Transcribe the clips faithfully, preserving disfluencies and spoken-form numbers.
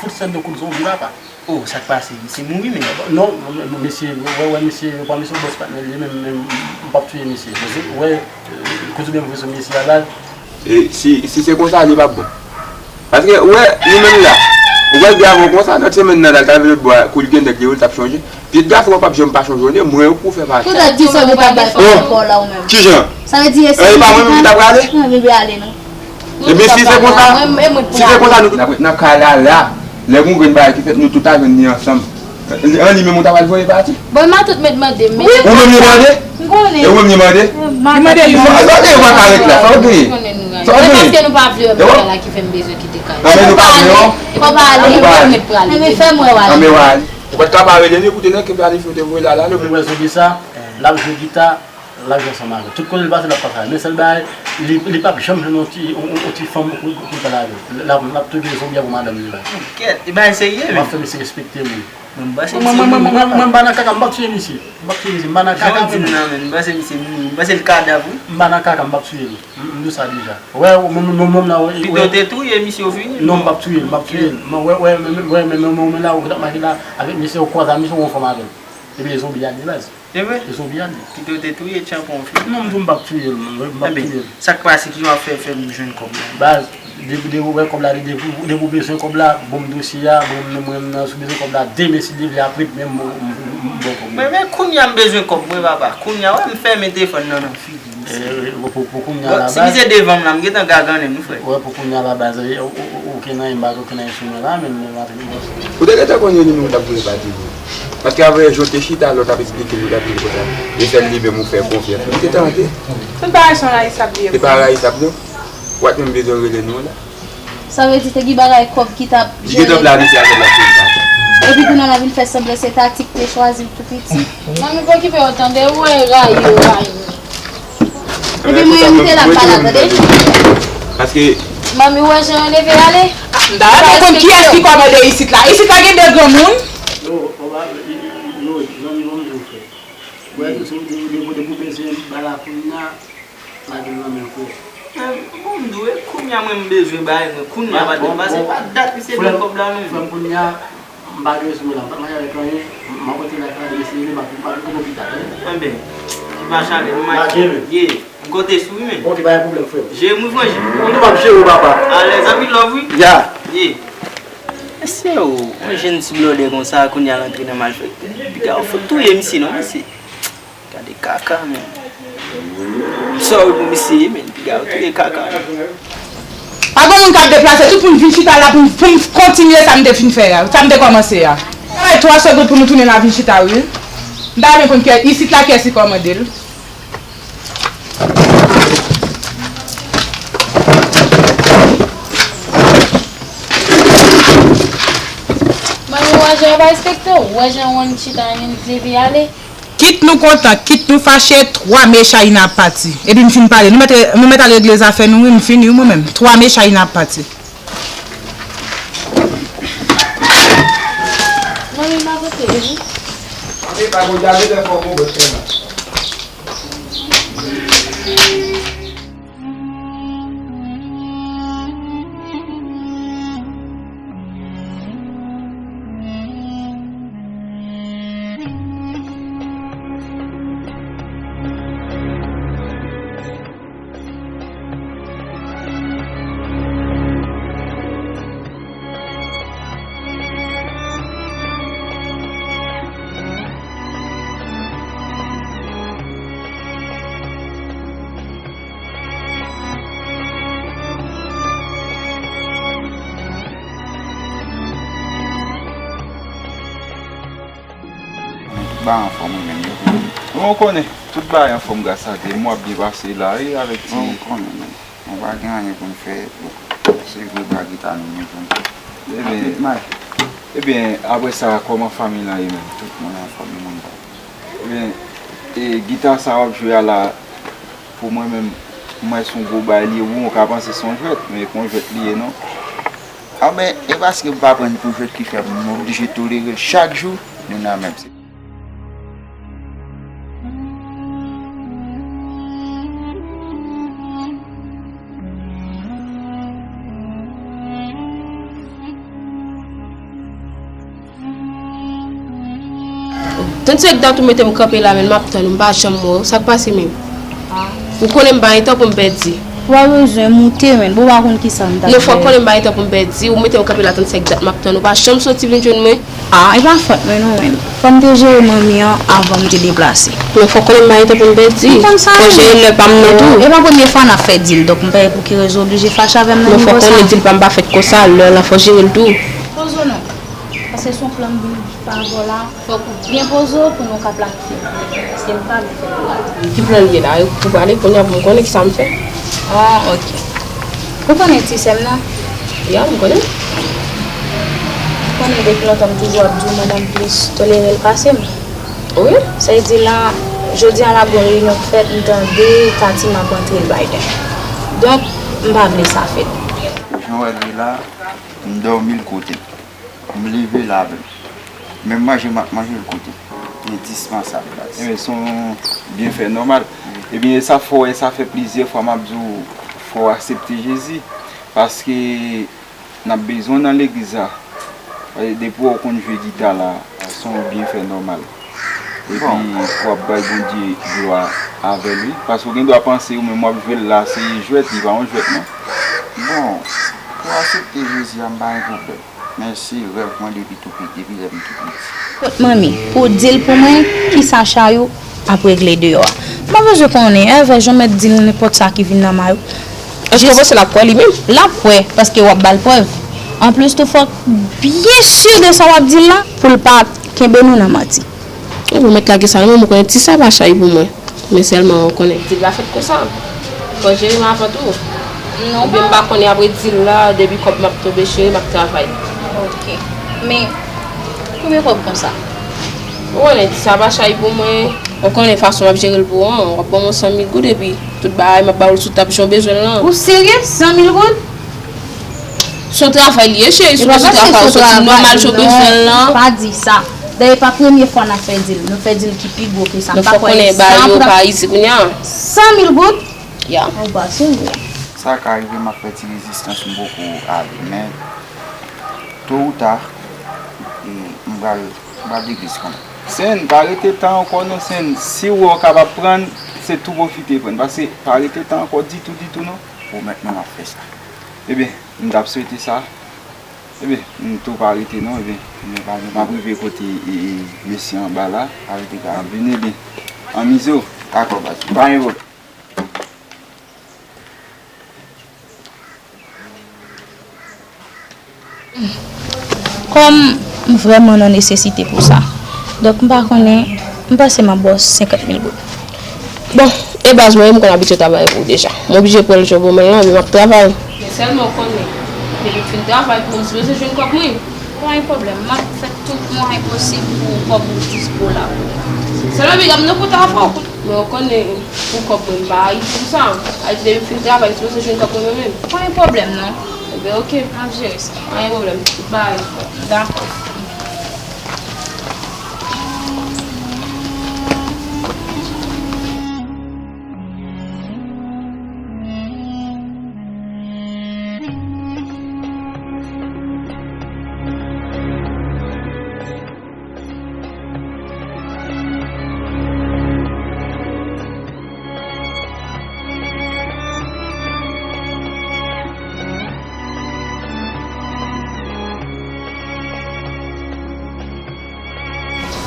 fout sèl de kout zonbi papa. Oh, sa k pase? Misye mouri, men. Non, mesye, wè, wè, mesye, yo pran mesye bòs patnè, li menm, menm, m p ap touye mesye. Mesye, wè, kout zonbi anvoye sou mesye a la. E si, si se konsa, li p ap bon. Paske, wè, li menm la. Ou wè, l grave konsa, nan semèn nan, la, l t al vin lòt bò a, kou l gen nèg li, yo, l t ap chonje. Pyèt gason an p ap janm pa chonje w, mwen yo pou fè pati. Poutèt ki sa ou pa bay fòs ankò la ou menm? Kijan? Sa vle di e pa mwen menm ki ta prale? Non, bebe ale non. Ebyen si se konsa, si se konsa nou t ap ret nan kay la la, lè gon grenn bagay ki fèt nou tout ta jwenn li ansanm. An li menm ou ta pral voye pati? Bon, matant mèt mande m, men ou menm li mande? M konnen. E ou menm li mande? Li mande li. Sa w gen yo pa ka ret la, sa w gen? Sa w gen? Paske nou pa vle wè bagay la ki fè m bezwen kite kay la. Anben nou pa vle wè. Fò pa ale. Anben fè m wè w ale. Anben w ale. Ou pa t ka pa rele li, koute nan ki planifye w te voye l ala, non? Mwen wè zonbi sa, l ap jwe gita, L ap jwe ansanm avè l. Tout kote l pase, l ap pase avè l. Men sèl bagay, li, li p ap janm jwenn yon ti, yon, yon, yon ti fanm pou, pou l pale avè l. L ap, l ap toujou gen zonbi a pou madanm li, baz. Kèt, e bagay serye, men. M ap fè misye respekte m, wi. Mwen, m panse misye mouri, papa. Mwen, mwen, mwen, mwen, m pa nan kaka, m p ap tiye misye. M p ap tiye misye, m pa nan kaka, men. Jan w di m nan, men, m panse misye mouri. M panse l kadav, wi. M pa nan kaka, m p ap tiye l. M, m di w sa deja. Wè, mwen, mwen, mwen, mwen la, wè. Pito w te touye misye, w fini. Non, m p ap touye l, m p ap touye l. Mwen, wè, wè, men, men, wè, men, men, men, men la, ou t ap mache la, avèk misye, ou kwaze a misye, ou wè yon fanm avè l. Epi e zonbi a li, baz. E vre? E zonbi a li. Kite w te touye tchanpon fi. Non, m di w m p ap touye l, m p ap touye l. Sa k pase, ki jan w ap fè, fè m jwenn kòb la? Baz, depi, depi w wè kòb la, depi, depi w bezwen kòb la, ban m dosye a, mwen, mwen, mwen, si w bezwen kòb la, demen, si Dye vle, apre demen, m, m, m, m ba w kòb la. Men, men kounye a m bezwen kòb mwen, papa. Kounye a, wè, m fèmen telefòn nan, nan figi misye. E, e, pou, pou, pou kounye a la, baz. Si misye devan m la, m gentan gagannen m, wi, frè. Wè, pou kounye a la, baz, e, o, o, o, okenn anyen, m pa gen okenn anyen sou mwen la, men, men, m ap Ou te gentan konnen nimewo w t ap voye pa Tigo. Paske avè jan w te chita lè w t ap esplike m, ou t ap di l konsa, e sèl li menm ou fè konfyans. Ou te tante. Tout bagay se yon rayisab li ye. Se pa rayisab non. Ou pa t menm bezwen rele non la. Sa vle di te gen bagay kòb ki t ap jere. Li gentan planifye avè l la pou l pa. Epi kounye a l ap vin fè sanblan se Tati ki te chwazi l tou piti. Manmi pa okipe yo tande, ou wè rayi yo rayi. Epi mwen menm m te la m pa la tande. Paske Manmi, ou wè jan yo leve ale? M ta renmen konn kiyès ki kòmande isit la. Isit la gen de granmoun. Yo, yo, yo, zanmi, ban m di w, frè. Wè, si w, de, de, depi w bezwen bagay la kounye a, lage l nan men w, frè. Bon, m di w, e kounye a mwen m bezwen bagay mwen. Kounye a pa depase, pa dat misye ban m kòb la non. Frè m, kounye a, m pa gen sou mwen la, m pa t mache avèk anyen, m ap rete la, kade mesye rele m, m ap, m ap rete lopital, wi. Enben, ki pa chale, m mache. Ye, m konte sou ou, men. Ok, pa gen pwoblèm, frè m. Jere m, wi, frè. M tou m ap jere w, papa. Alèz, anpil love, wi. Ya. Ye. Mesye, o, yon jenn ti blòdè konsa, kounye a l antre nan malfektè. Piga, ou fout touye misye, non, mesye. Gade kaka, men. Sorry pou misye, men. Piga yo touye kaka, men. Pa gen moun k ap deplase, tout moun vin chita la pou m, pou m kontinye sa m te fin fè a, sa m te kòmanse a. Sa bay twa segonn pou nou tounen la vin chita, wi. M ta renmen konn kiyès, isit la, kiyès ki kòmande l. Manmi, ou wè jan yo pa respekte w? Ou wè jan yon chita, yon leve ale? Kit nou kontan, kit nou fache, twa me Chayina ap pati. Epi m fin pale. Nou mèt, nou mèt al regle zafè nou, wi, m fini, wi, mwen menm. Twa me Chayina ap pati. Manmi, m ap rete, wi. Epa, Bondye, a mete fò pou bòs la. Tout bagay anfòm, wi, men yo. Bon, ou konnen, tout bagay anfòm gras a Dye. Mwen ap byen pase la, wi, avèk ti. Bon, ou konnen, men. Mwen pa gen anyen pou m fè. Se vre, pa gita nou, men pou m. Ebyen, ebyen, apre sa, kòman fanmi lan ye menm? Tout moun anfòm, moun pa. Ebyen, e gita sa w ap jwe a la, pou mwen menm, m wè se yon gwo bay li ye. Wi, ou ka panse se yon jwèt, men e pa yon jwèt li ye, non. A, men, e paske m pa pran l pou jwèt ki fè m oblije tolere l chak jou, nou nan menm se. Tann se dat ou mete m kanpe la, men m ap tann ou, m pa janm wè w. Sa k pase menm? Ou konnen m pa gen tan pou m pèdi. Ou pa bezwen moute, men. Bon, ou pa konn kisa m t ap fè. Non, fò w konnen m pa gen tan pou m pèdi. Ou mete m kanpe la trannsenk dat m ap tann ou. Pa janm soti vin jwenn mwen. Ah, e pa fòt mwen non, men. Fò m te jere manmi an avan m te deplase. Non, fò w konnen m pa gen tan pou m pèdi. M konn sa. Fò w jere lè pa m nan tou. E pa premye fwa n ap fè dil, donk m pa wè pou ki rezon w oblije fache avè m nan nivo sa. Non, fò w konnen dil pa m pa fèt konsa, lè w la fò w jere l tou. Poze w non. Paske se yon plan m vin pa avè w la. Fòk ou byen poze w pou nou ka planifye. Paske m pa vle fè pou w ale. Ki plan l ye la? Pou w ale kounye a pou m konnen kisa m fè. Ah, ok. Ou konnen ti sè m nan? Ya, m konnen. Ou konnen depi lontan m toujou ap di w madanm plis tolere l pase m. Wi. Sa vle di la, Jodi a n ap gen yon reyinyon k fèt, m tande Tati m ap rantre l Biden. Donk, m pa vle sa fèt. Jan w wè l ye la, m dòmi l kote m. M leve l avè l. Menm manje m ap manje l kote m. Endispansab, baz. Ebyen, se yon byenfè nòmal. Ebyen, e sa fè w wè, sa fè plizyè fwa m ap di w, fò w aksepte Jezi. Paske n ap bezwen w nan legliz la. Paske depi w konn jwe gita la, se yon byenfè nòmal. Epi w ap bay Bondye glwa avè l, wi. Paske w gen dwa panse ou menm w ap jwe l la, se jwèt, li pa yon jwèt, non. Bon, pou aksepte Jezi a, m pa gen pwoblèm. Men se rèv mwen depi tou piti, depi lè m tou piti. Kot manmi, pou w di l pou mwen, kisa Chayou ap regle deyò a. M pa bezwen konnen, Èvè, jan w mèt di l nenpòt sa ki vin nan may ou. Èske w panse l ap kwè li menm? L ap kwè, paske w ap ba l prèv. Anplis tou, fòk byen si de sa w ap di l la, pou l pa kenbe nou nan manti. Ou pou mèt lage sa nan men m, ou konnen ti sa pa chay pou mwen. Men sèlman ou konnen. Dil la fèt konsa. Fò jere m avan tou. Non, oubyen m pa konnen apre dil la, depi kòb m ap tonbe cheri, m ap travay. Ok. Men, konbyen kòb konsa? Ou konnen, ti sa pa chay pou mwen. Ou konnen fason m ap jere l pou ou an, w ap ban m yon san mil goud epi tout bagay m ap ba ou l sou tab jan w bezwen l lan. Ou serye? San mil goud? Se yon travay li ye, cheri, si w bezwen travay, w soti nòmal jan w bezwen l lan. Pa di sa. Dayè, pa premye fwa n ap fè dil. Nou fè dil ki pi gwo ke sa. M pa kwè sa. San mil goud? Ya. Ou pa serye. Sa ka rive m ap fè ti rezistans, m poko ale, men to ou ta, e, m pral, m pral legliz kanmenm. Sen, pa rete tan ankò non, Sen. Si w wè w kapab pran, se tou pwofite pran, paske pa rete tan ankò ditou, ditou non. Pwomèt mwen m ap fè sa. Ebyen, m t ap swete sa. Ebyen, m tou pa rete non, ebyen, m ap rive kote, e, e, mesye anba la. Pa rete ka. M ap vini, ebyen. Anmize w. Dakò, baz. Pa gen pwoblèm. Kòm m vrèman nan nesesite pou sa, donk m pa konnen, m panse m ap ba w senkant mil goud. Bon, e baz mwen, m konn abitye travay pou ou deja. M oblije pran l jan w ban mwen l lan, men m ap travay. Men sèlman w konnen, depi m fin travay pou ou, m sipoze jwenn kòb mwen. Pa gen pwoblèm, m ap fè tout mwayen posib pou kòb ou dispo la pou ou. Sèlman piga m nan kout avè w, kout. Men w konnen, pou kòb mwen, m pa ayiti pou sa. Ayiti, depi m fin travay, m sipoze jwenn kòb mwen mwen menm. Pa gen pwoblèm, non. Ebyen, oke. M ap jere sa. Pa gen pwoblèm. Tout bagay. Dakò.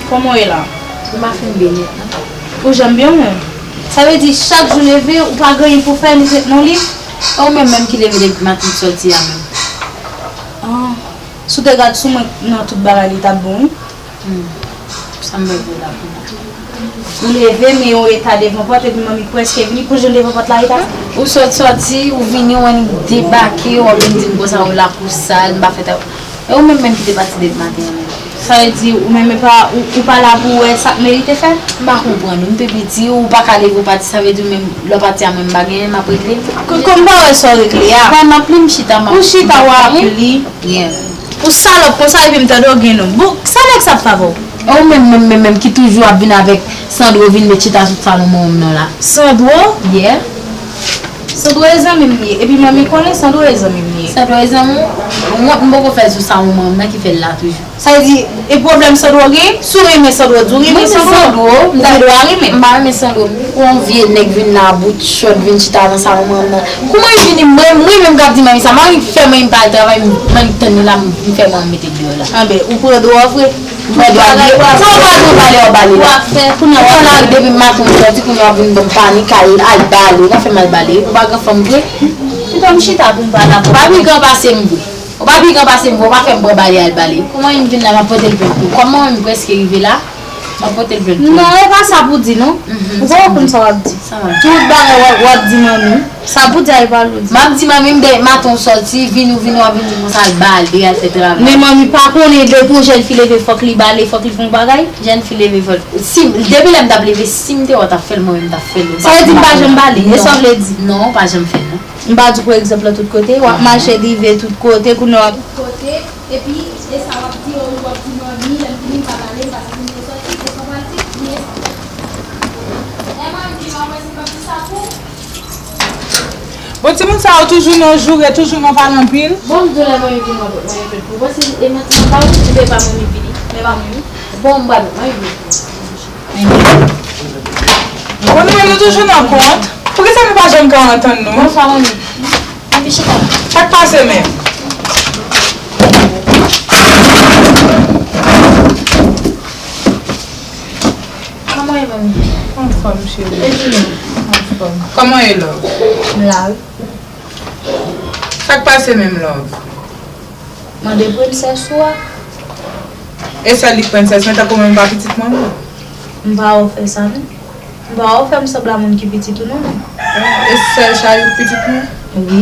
Kòman w ye la? Mwen pa fin byen nèt, non. Ou janm byen, ou menm? Sa vle di, chak jou leve, ou pa gen anyen pou fè, ni tèt nan li? E ou menm menm ki leve depi maten sòti a menm? Ah, si w te gad sou mwen nan tout bagay, li t ap bon, wi. Hmm. Sa m wè vre la pou mwen. Ou leve, men yon eta devan pòt, epi manmi prèske vini pou l jwenn devan pòt la eta. Ou sot sòti, ou vini, ou wè n debake, w ap vin di m konsa, ou la pou sa, m pa fè ta. E ou menm menm ki te pati depi maten an menm? Sa vle di, ou menm e pa, ou, ou pa la pou w wè sa k merite fè? M pa konprann ou, m te piti, ou pa ka leve, ou pati, sa vle di ou menm, lè w pati a mwen, m pa genyen, m ap regle? K-, kòm m pa wè sa w regle a. Wè, m ap li, m chita, m ap, ou chita, w ap li. Yeah. Ou salòp konsa epi m tande w gen nonm. Bon, sa nèg sa ap fè avè w? E ou menm, menm, menm, menm ki toujou ap vin avèk Sandro vin met chita sou salon manman m nan la. Sandro? Yeah. Sandro e zanmi m li ye. Epi manmi konnen Sandro e zanmi m li ye. Sandro e zanmi w? Wont m poko fè sou salon manman m nan ki fè l la toujou. Sa vle di, e pwoblèm Sandro gen? Si w renmen Sandro, di w renmen Sandro. Ou gen dwa renmen. M pa renmen Sandro. Pou yon vye nèg vin la, bout chòt, vin chita nan salon manman m nan. Kouman l vini? Mwen, mwen menm k ap di manmi sa, manmi fè mwen m pa al travay, m, mwen tann li la, m, m fè mwen mete l deyò la. Anben, ou pran dwa vre. M pran dwa vre. Sa w pa dwe bale, w bale la. Ou konn al depi maten w sòti, kounye a w ap vin ban m panik, al, al bale. Ou pa fè m al bale. Ou pa gran fanm vre. Pito m chita pou m pa la. Ou pa pi gran pase m vre. Ou pa pi gran pase m vre, ou pa fè m pran bale al bale. Kouman m vin la, m ap pote l pou ou? Kòm manman m prèske rive la, M ap pote l plent pou li. Non, e pa sa pou di, non. Ou pa konn sa w ap di. Tout bagay w ap, w ap di manmi. Sa pou di a, e pa l ou di. M ap di manmi m, de maten w sòti, vini w vini, w ap vin di konsa, al bale, al fè travay. Men manmi pa konnen depi yon jèn fi leve, fòk li bale, fòk li fè yon bagay. Jèn fi leve, fòk. Si, depi lè m t ap leve, si m te wè w t ap fè l, mwen menm m t ap fè l. Sa vle di m pa janm bale, e sa w vle di? Non, w pa janm fè l, non. M pa di w pran egzanp lan tout kote, w ap mache rive tout kote, kounye a w ap. Tout kote, epi, e sa w ap di, w ap di manmi, lè m vini, m pa bale, m pa santi m te sòti, e sa w pral di, m ye sa. E manmi, m ap wè si m ap di sa tou. Bon, timoun sa yo toujou nan joure, toujou nan pale anpil. Bon, m di w lè manmi vini, mwen, mwen, mwen, mwen, bon, si e manti, m pa wè si se pa manmi vini, men pa manmi. Bon, m pral, mwen, mwen. Bon, nou menm nou toujou nan kont. Poukisa nou pa janm ka antann nou? Bonswa, manmi. Epi chita la. Sa k pase menm? Kòman w ye, manmi? Anfòm, cheri. Epi nou? Anfòm. Kòman w ye, love? M la, wi. Sa k pase menm, love? Mande prensès ou a. E sèl li k prensès, men tankou mwen m pa pitit manman. M pa wè w fè sa, non. M pa wè w fè m sanble a moun ki pitit ou, non, non. E sèl Chayou k pitit mwen? Wi.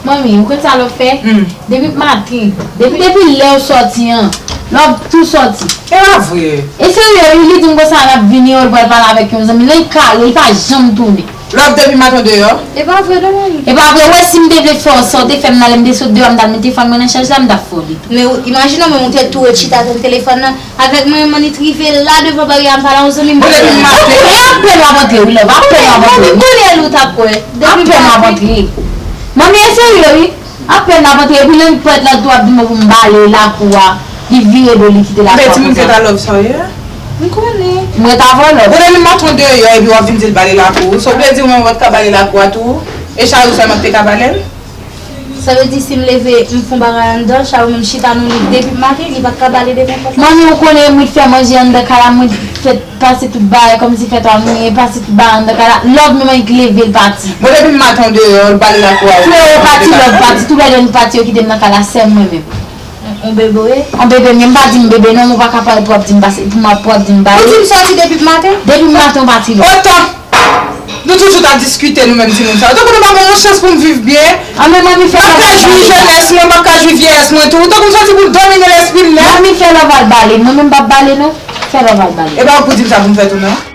Manmi, ou konn sa love fè? Hmm. Depi maten, depi, depi lè w sòti an, love tou sòti. E pa vre. E serye, wi, li di m konsa l ap vini, l pral pale avèk yon zanmi l, li kale, li pa janm tounen. Love depi maten w deyò? E pa vre non, manmi. E pa vre, w wè si m te vle fè w sa w te fè m nan lè m te sot deyò, m t al met telefòn mwen nan chaj la, m t ap fè w li tou. Men w imajine w menm ou te tou ret chita tann telefòn nan avèk mwen, manmi, t rive la devan baryè a, m pale a yon zanmi m. Bon, depi m maten. E apèn w ap antre wi, love, apèn w ap antre wi. Manmi, kounye a ou t ap wè. Apèn w ap antre. Manmi, e serye wi. Apèn l ap antre, epi lè m pwèt la tou ap di mwen pou m bale lakou a, li vire do li kite lakou a konsa. Men timoun, se ta love sa w ye a? M konnen. M ret avè w, love. Ou leve maten deyò epi w ap vin di l bale lakou. Sa w vle di ou menm ou pa t ka bale lakou a tou? E Chayou sèlman ki te ka bale l? Sa vle di si m leve, m fè yon bagay anndan, Chayou menm chita nan lit depi maten, li pa t ka bale devan pòt la? Manmi, ou konnen m ret fè manje anndan kay la, m ret fè pase tout bagay, kòmsi fè twa mouye, pase tout bagay anndan kay la. Love menm annik leve l pati. Bon, depi maten w deyò, l bale lakou a. Freo pati, love pati, tou lè de nou pati, yo kite m nan kay la, sèl mwen menm. On bebe w ye? On bebe m ye, m pa di m bebe non, m pa ka pale pou w ap di m pase, pou m ap, pou w ap di m bale. Ou di m sòti depi maten? Depi maten w pati, love. Otan! Nou toujou t ap diskite nou menm timoun sa yo. Tankou nou pa ban mwen yon chans pou m viv byen. An men manmi fè love al bale. M ap ka jwi jenès mwen, m ap ka jwi vyeyès mwen tou. Tankou m sòti pou domine lespri m nèt. Manmi fè love al bale. Mwen menm m p ap bale non. Fè love al bale. E pa ou k pou di m sa pou m fè tou non.